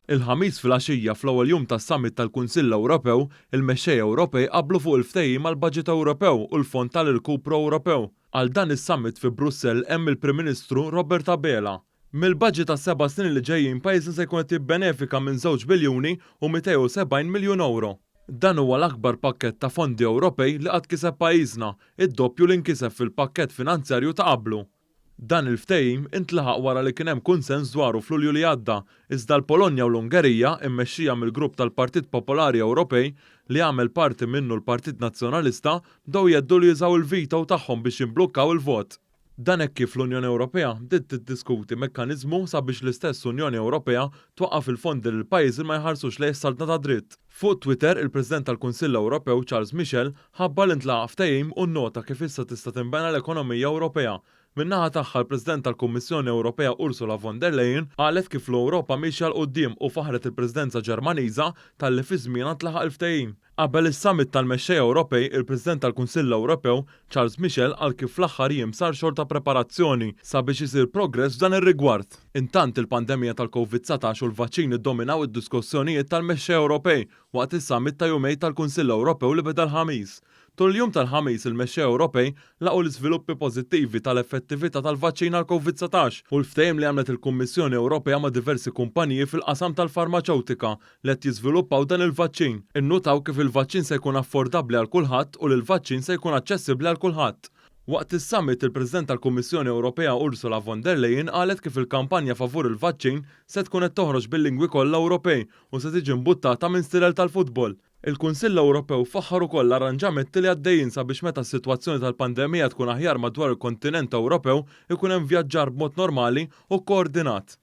Il-Ħamis filgħaxija fl-ewwel jum tas-Summit tal-Kunsill Ewropew, il-mexxejja Ewropej qablu fuq il-ftehim għall-Baġit Ewropew u l-Fond tal-Irkupru Ewropew. Għal dan is-summit fi Brussell hemm il-Prim Ministru Robert Abela. Mill-baġit għas-seba' snin li ġejjin pajjiżna se jkun qed jibbenefika minn żewġ biljuni u 270 miljun ewro. Dan huwa l-akbar pakkett ta' fondi Ewropej li qatt kiseb pajjiżna, id-doppju li nkiseb fil-pakkett finanzjarju ta' qablu. Dan il-ftehim intlaħaq wara li kien hemm kunsens dwaru f'Lulju li għadda, iżda l-Polonja u l-Ungerija, immexxija mill-grupp tal-Partit Popolari Ewropej, li jagħmel parti minnu l-Partit Nazzjonalista, bdew jgħeddu li jużaw il-veto tagħhom biex jimblukkaw il-vot. Dan hekk kif l-Unjoni Ewropea bdiet tiddiskuti mekkaniżmu sabiex l-istess Unjoni Ewropea twaqqaf il-fondi lil pajjiżi li ma jħarsux lejn is-saltna tad-dritt. Fuq Twitter, il-President tal-Kunsill Ewropew Charles Michel ħabbar li ntlaħaq ftehim u nnota kif issa tista' tinbena l-ekonomija Ewropea. Min-naħa tagħha l-President tal-Kummissjoni Ewropea Ursula von der Leyen qalet kif l-Ewropa miexja 'l quddiem u faħħret il-Presidenza Ġermaniża talli fi żmienha ntlaħaq il-ftehim. Qabel is-summit tal-mexxejja Ewropej, il-President tal-Kunsill Ewropew, Charles Michel qal kif fl-aħħar jiem sar xogħol ta' preparazzjoni sabiex isir progress f'dan ir-rigward. Intant, il-pandemija tal-Covid 19 u l-vaċċin iddominaw id-diskussjonijiet tal-mexxejja Ewropej waqt is-summit ta' jumejn tal-Kunsill Ewropew li beda l-Ħamis. Tul il-jum tal-Ħamis, il-mexxejja Ewropej laqgħu l-iżviluppi pożittivi tal-effettività tal-vaċċin għall-Covid 19 u l-ftehim li għamlet il-Kummissjoni Ewropea ma' diversi kumpaniji fil-qasam tal-farmaċewtika li qed jiżviluppaw dan il-vaċċin. Innutaw kif il-vaċċin se jkun affordabbli għal kulħadd u li l-vaċċin se jkun aċċessibbli għal kulħadd. Waqt is-summit, il-President tal-Kummissjoni Ewropea Ursula von der Leyen qalet kif il-kampanja favur il-vaċċin se tkun qed toħroġ bil-lingwi kollha Ewropej u se tiġi mbuttata minn stilel tal-futbol. Il-Kunsill Ewropew faħħar ukoll l-arranġamenti li għaddejjin sabiex meta s-sitwazzjoni tal-pandemija tkun aħjar madwar il-kontinent Ewropew ikun hemm vjaġġar b'mod normali u kkoordinat.